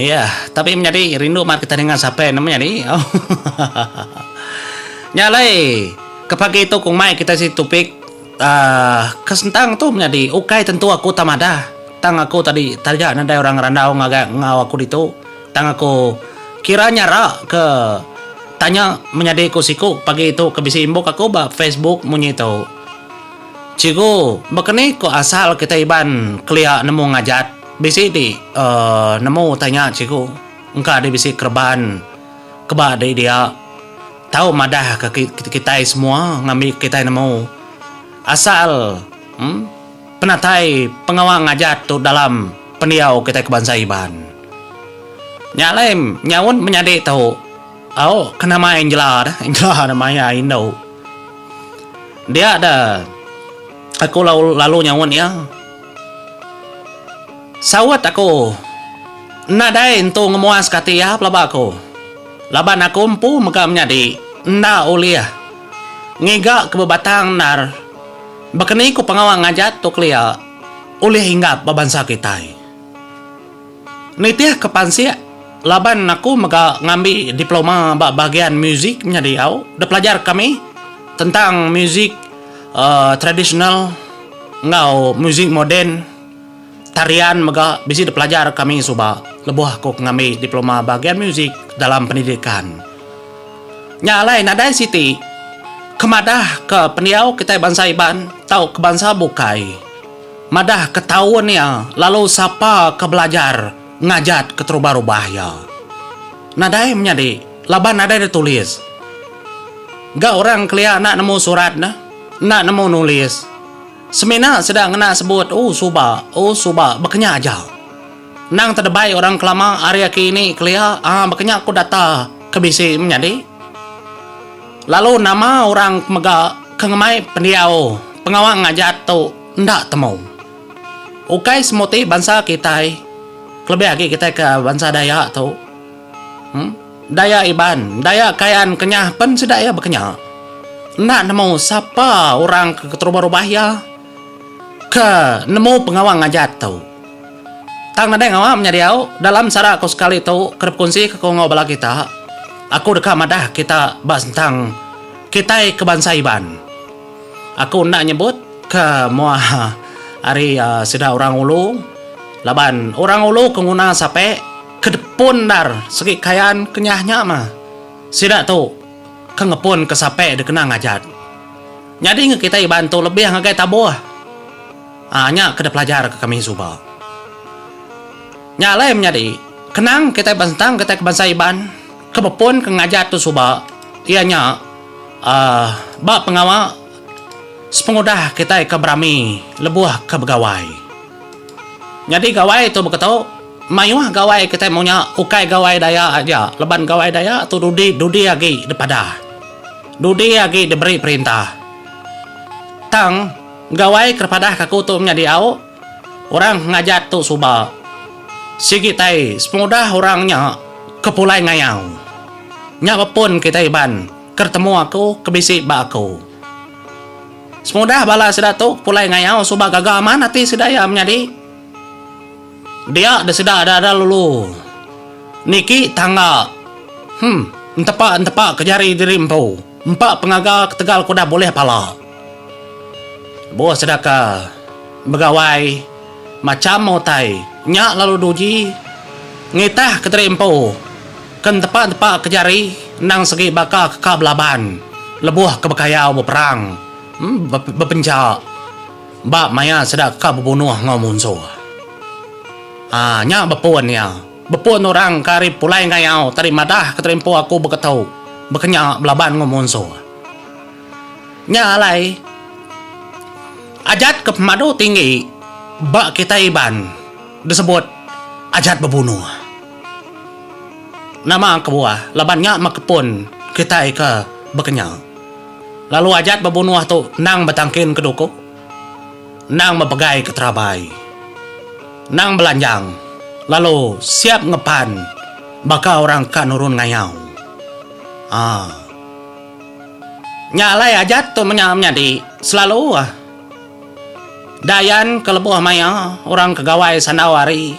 Iya, tapi menyadi rindu amat kita ninga sape ne menyadi. Nya alai ke pagi tu ku mai kita siti topik uhh ke sentang tu menyadi ukai tentu aku tau madah tang aku tadi taja nadai orang ngerandau ngagai enggau aku ditu tang aku kira nyara ke tanya menyadi ku siku pagi tu ke bisi imbuk aku ba Facebook munyi tu. Cikgu, baka ni ko asal kitai Iban kelia nemu ngajat? Bisi di uhh nemu utai nya cikgu. Engka di bisi kereban keba di dia tau madah ka kitai semua ngambi kitai nemu asal uhh penatai pengawa ngajat tu dalam pendiau kitai ke bansa Iban. Nya alai nyaut menyadi tu au ke nama Angela deh Angela nama iya indu. Dia da aku lalu nyaut iya. Saut aku nadai entu ngemuaska ati iya pelaba aku. Laban aku empu mega menyadi enda ulih ngiga ke bebatang endar baka ni ku pengawa ngajat tu kelia ulih inggap ba bansa kitai. Nitih ke pansik laban aku mega ngambi diploma ba bahagian muzik menyadi au dipelajar kami tentang muzik uhh tradisional enggau muzik moden tarian mega bisi dipelajar kami suba lebuh aku ke ngambi diploma bahagian muzik dalam pendidikan. Nya alai nadai siti ke madah ke pendiau kitai bansa Iban tauka bansa bukai. Madah ke taun iya lalu sapa ke belajar ngajat keterubah-rubah iya. Nadai menyadi laban nadai ditulis. Ga orang kelia enda nemu surat ne, enda nemu nulis. Semina sida ngena sebut oh suba, oh suba baka nya aja. Endang tedebai orang kelama ari aki ini kelia aaa baka nya ku data ke bisi menyadi. Lalu nama orang mega ke ngemai pendiau pengawa ngajat tu enda temu. Ukai semuti bansa kitai kelebih agi kitai ke bansa Dayak tu uhh Dayak Iban, Dayak Kayan Kenyah pen sida iya baka nya. Enda nemu sapa orang ke keterubah-rubah iya ke nemu pengawa ngajat tu. Tang nadai ngawa menyadi au, dalam sara aku sekali tu ke bekunsi ke ku enggau bala kita, aku deka madah kita ba sentang kitai ke bansa Iban. Aku enda nyebut ke mua ari sida orang ulu laban orang ulu ke nguna sape ke depun endar segi kayan kenyah nya mah sida tu ke ngepun ke sape dikena ngajat. Nyadi nge kitai Iban tu lebih ngagai tabuh. Aa nya ke dipelajarka kami suba. Nya alai menyadi, kenang kitai ba sentang kitai ke bansa Iban ke bepun ke ngajat tu suba iya nya aaa ba pengawa sepengudah kitai ke berami lebuh ke begawai. Nyadi gawai tu beketu mayuh gawai kitai mung nya ukai gawai Dayak aja laban gawai Dayak tu dudi dudi agi dipadah dudi agi diberi perintah. Tang Gawai ke padah ke aku tu menyadi au, orang ngajat tu suba. Sigi tai sepengudah orang nya ke pulai ngayau. Nya bepun kitai Iban ke ditemu aku ke bisi ba aku. Sepengudah bala sida tu ke pulai ngayau suba gaga amat ati sida iya menyadi. Dia diseda ada lulu niki tangga. Hem, entepa-entepa ke jari diri empu. Empa pengaga ketegal ke udah bulih pala. Lebuh sida ke begawai macham utai nya lalu diuji ngitah ke diri empu ke entepa-entepa ke jari endang segi baka ke ka belaban lebuh ke bekayau beperang bepencha ba maya sida ke ka bebunuh enggau munsuh. Aa nya bepun iya. Bepun orang ke ari pulai ngayau tadi madah ke terimpu aku beketu bekenya belaban enggau munsuh. Nya alai ajat ke pemadu tinggi ba kitai Iban disebut ajat bebunuh. Nama kebuah laban nya meh kepun kitai ke bekenya. Lalu ajat bebunuh tu endang betangkin ke duku. Endang bepegai ke terabai. Endang belanjang lalu siap ngepan baka orang ka nurun ngayau. Aa. Nya alai ajat tu menya menyadi selalu dayan ke lebuh maya orang ke gawai sandau hari.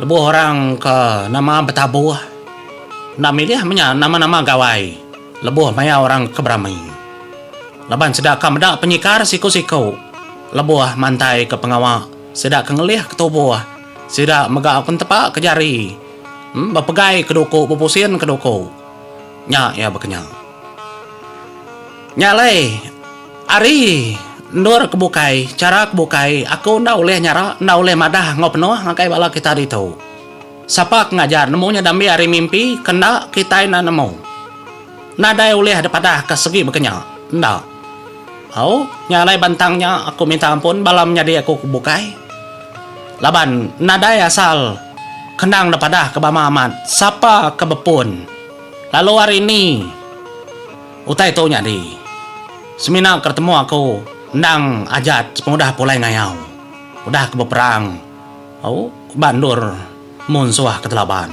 Lebuh orang ke nama betabuh enda milih menya nama-nama gawai lebuh maya orang ke berami. Laban sida ka meda penyikar siku-siku lebuh mantai ke pengawa sida ke ngelih ke tubuh sida mega pentepa ke jari bepegai ke duku bepusin ke duku. Nya iya bekenya. Nya alai ari endur ke bukai, chara ke bukai aku enda ulih nyara, enda ulih madah enggau penuh ngagai bala kita ditu. Sapa ke ngajar nemu nya dambi ari mimpi ke enda kitai enda nemu. Nadai ulih dipadah ke segi bekenya. Enda. Au, nya alai bantang nya aku minta ampun bala menyadi aku ke bukai. Laban nadai asal kendang dipadah ke bama amat sapa ke bepun lalu ari ni utai tu nyadi. Semina ke ditemu aku endang ajat sepengudah pulai ngayau udah ke beperang au ba endur munsuh ke telaban.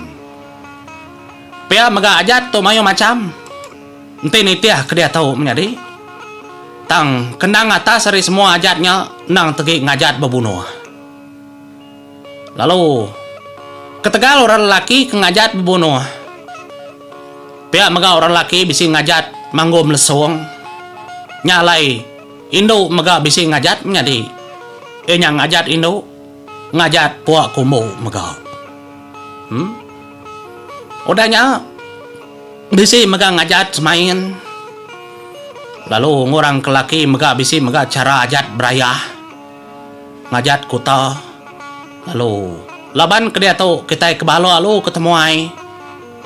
Pia mega ajat tu mayuh macham. Enti nitih ke diatu menyadi. Tang kendang atas ari semua ajat nya endang tegi ngajat bebunuh. Lalu ketegal orang lelaki ke ngajat bebunuh pia mega orang lelaki bisi ngajat manggum lesung. Nya alai indu mega bisi ngajat menyadi. Iya nya ngajat indu ngajat pua kumbu mega. Em. Udah nya. Bisi mega ngajat semain. Lalu ngurang ke laki mega bisi mega chara ajat berayah. Ngajat kuta. Lalu laban ke diatu kitai ke balu alu ke temuai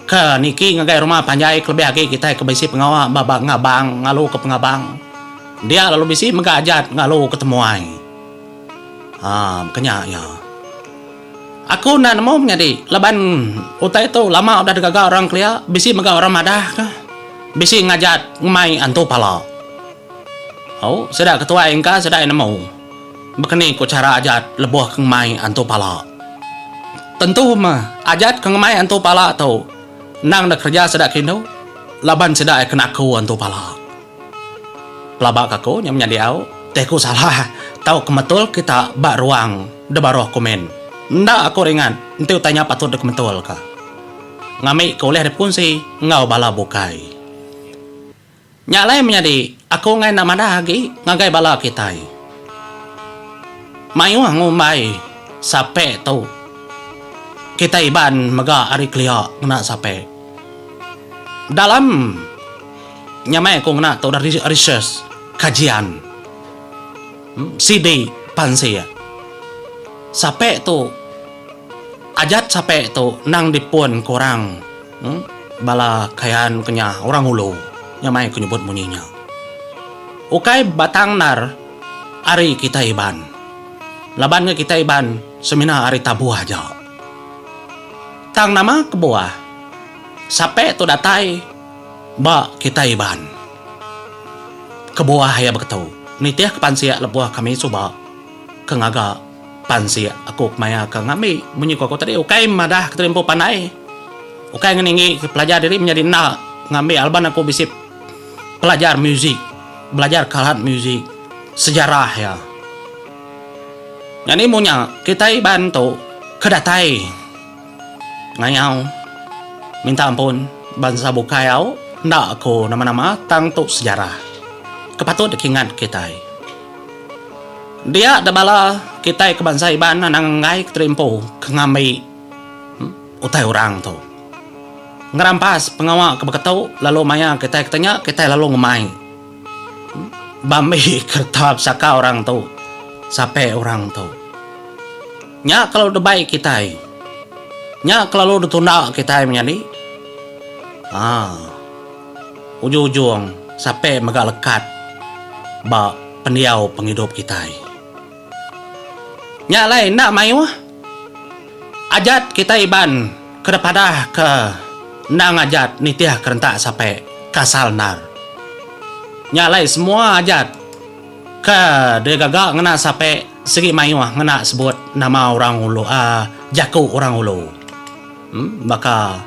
ke niki ngagai rumah panjai kelebih agi kitai ke bisi pengawa ba ba ngabang ngalu ke pengabang. Dia lalu bisi mega ajat ngalu ke temuai. Haa baka nya iya. Aku enda nemu menyadi laban utai tu lama udah digaga orang kelia bisi mega orang madah ka bisi ngajat ngemai antu pala. Au sida ke tuai engka sida iya nemu baka ni ku chara ajat lebuh ke ngemai antu pala. Tentu meh ajat ke ngemai antu pala tu endang deh kereja sida ke indu laban sida iya ke naku antu pala. Pelaba ka aku nya menyadi au teh ku salah tau ke metul kita ba ruang de baruh komen. Enda aku ringat enti utai nya patut dikemetul ka. Ngambi ke ulih dipekunsi enggau bala bukai. Nya alai menyadi aku enggai enda madah agi ngagai bala kitai. Mayuh ngumbai sape tu kitai Iban mega ari kelia ngena sape. Dalam Nya meh ku ngena tu research, kajian, sidi pansik. Sape tu ajat sape tu endang dipun ke orang bala Kayan ke nya orang ulu. Nya meh ku nyebut munyi nya. Ukai batang endar ari kitai Iban. Laban ke kitai Iban semina ari tabuh aja. Tang nama kebuah sape tu datai Ba kitai Iban, kebuah iya beketu nitihka pansik lebuh kami suba ke ngaga pansik aku kemaya ke ngambi munyi ku aku tadi ukai madah ke empu pandai ukai ngeninggi ke pelajar diri menyadi enda ngambi alban aku bisi pelajar muzik belajar ke alat muzik sejarah iya. Nyadi munya kitai Iban tu ke datai. Ngayau minta ampun bansa bukai au enda aku nama-nama tang tu sejarah ke patut dikingat kitai. Dia da bala kitai ke bansa Iban anang enggai keterimpu ke ngambi utai orang tu. Ngerampas pengawa ke beketu lalu maya kitai ke tanya kitai lalu ngemai bambi kereta pesaka orang tu sape orang tu. Nya kelalu debai kitai. Nya kelalu ditunda kitai menyadi. Haa. Ujung-ujung sape mega lekat ba pendiau pengidup kitai. Nya alai enda mayuh ajat kitai Iban ke dipadah ke endang ajat nitih ke rentak sape ke asal endar. Nya alai semua ajat ke digaga ngena sape sigi mayuh ngena sebut nama orang ulu uhh jaku orang ulu uhh baka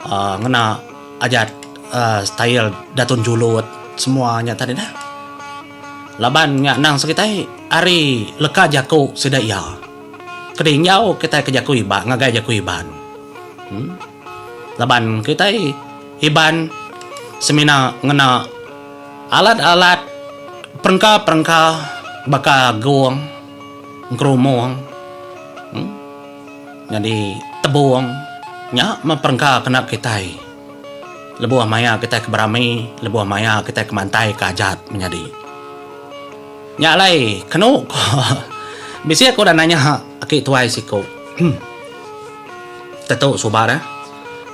uhh ngena ajat uhh style Datun Julut semua nya tadi dah. Laban nya endang sekitai ari leka jaku sida iya. Ke diinjau kitai ke jaku Iban ngagai jaku Iban. Em laban kitai Iban semina ngena alat-alat perengka-perengka baka gong, engkerumung em nyadi tebung nya meh perengka kena kitai lebuh maya kitai ke berami lebuh maya kitai ke mantai ke ajat menyadi. Nya alai kenu ko bisi aku udah nanya aki tuai siku tetu suba deh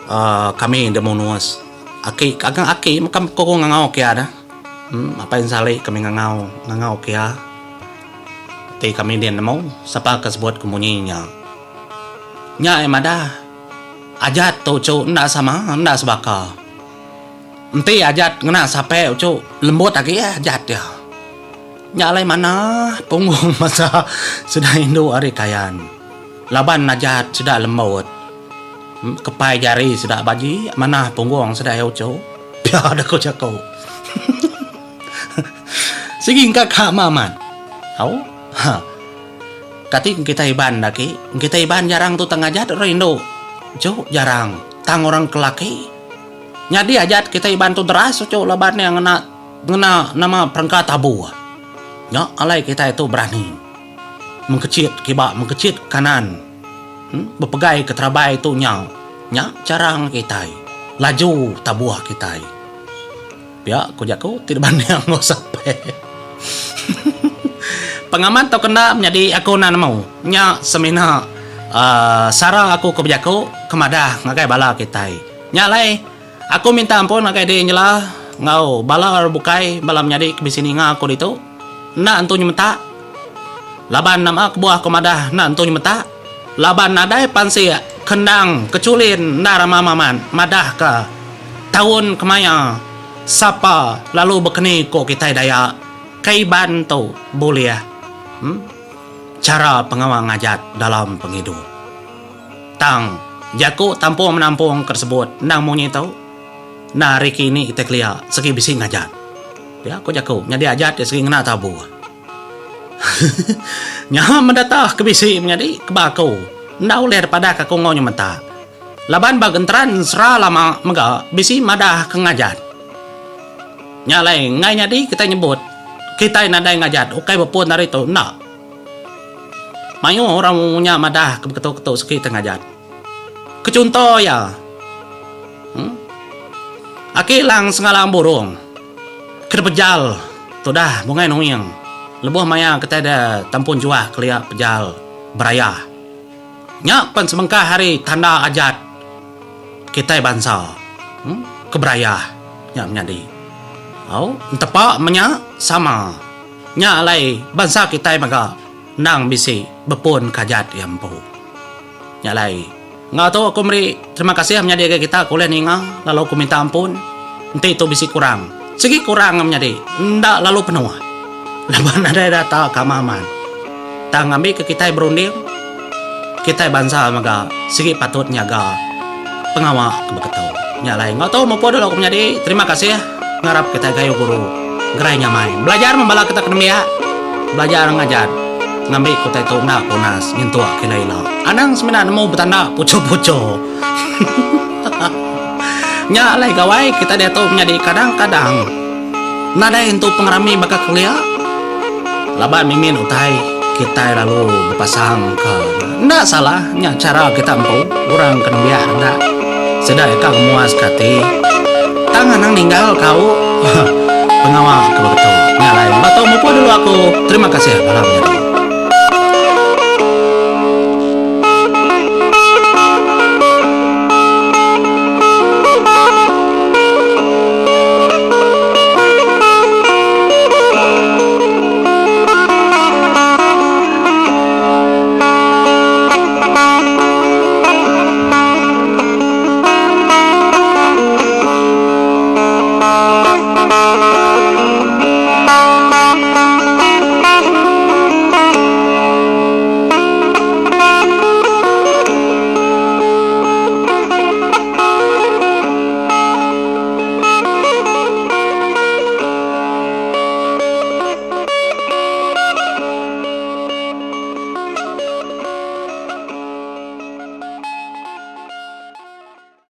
uhh kami da munus aki agang aki meka ko ku ngangau ke iya deh uhh apai ensali kami ngangau ngangau ke iya ti kami din nemu sapa ke sebut ke munyi nya. Nya iya madah ajat tu chu enda sama enda sebaka. Enti ajat ngena sape uchu lembut agi ajat iya. Nya alai manah punggung masa sida indu ari Kayan. Laban ajat sida lembut. Kepai jari sida baji manah punggung sida iya uchu. Pia deh ku jaku. Sigi engka ka amat amat. Au. Ha. Kati kitai Iban da agi. Kitai Iban jarang tu tang ajat orang indu. Uchu jarang. Tang orang ke laki. Nyadi ajat kitai Iban tu deras uchu laban iya ngena ngena nama perengka tabuh. Nya alai kitai tu berani mengkechit kiba mengkechit kanan uhh bepegai ke terabai tu nya. Nya chara kitai laju tabuh kitai. Pia ku jaku ti dibanding enggau sape. Pengamat tauka enda menyadi aku enda nemu. Nya semina uhh sara aku ke bejaku ke madah ngagai bala kitai. Nya alai, aku minta ampun ngagai diri Angela enggau bala orang bukai bala menyadi ke bisi ninga aku ditu. Enda entu nyemetak. Laban nama kebuah aku madah enda entu nyemetak? Laban nadai pansik ke endang kechulin enda rama mamat madahka taun kemaya sapa lalu bekeni ku kitai Dayak ke Iban tu bulih chara pengawa ngajat dalam pengidup. Tang, jaku tampung menampung ke disebut endang munyi tu, Enda ari ke ini kitai kelia segi bisi ngajat. Pia ku jaku, nyadi ajat ti segi ngena tabuh. Nya meh data ke bisi menyadi keba aku, enda ulih dipadah ke aku enggau nyemetak. Laban ba genteran sera lama mega bisi madah ke ngajat. Nya alai enggai nyadi kitai nyebut kitai nadai ngajat ukai bepun ari tu enda. Mayuh orang nya madah ke beketu-ketu segi tang ngajat. Ke chunto iya, uhh Aki Lang Sengalang Burung ke dipejal tudah Bungai Nuing lebuh maya kitai da Tampun Juah kelia pejal berayah. Nya pen sebengkah ari tanda ajat kitai bansa uhh ke berayah nya menyadi. Au entepa menya sama. Nya alai bansa kitai mega endang bisi bepun kajat iya empu. Nya alai enggau tu aku meri terima kasih menyadi ngagai kita ke ulih ninga lalu aku minta ampun enti tu bisi kurang. Sigi kurang menyadi enda lalu penuh laban nadai data ke amat amat. Tang ngambika kitai berunding kitai bansa mega sigi patut nyaga pengawa ke beketu. Nya alai enggau tu mupuk dulu aku menyadi terima kasih ngarap kitai gayu guru gerai nyamai belajar meh bala kita ke nembiak belajar ngajar ngambi ke utai tu enda punas nyentuk ke ila ila. Anang semina nemu betanda pucho pucho. Nya alai gawai kitai diatu menyadi kadang kadang nadai entu pengerami baka kelia laban mimin utai kitai lalu bepasang ke enda salah nya chara kita empu orang ke nembiak enda sida ika ngemuas ke ati tang anang ninggal kau pengawa ke beketu. Nya alai ba tu mupuk dulu aku terima kasih bala menyadi.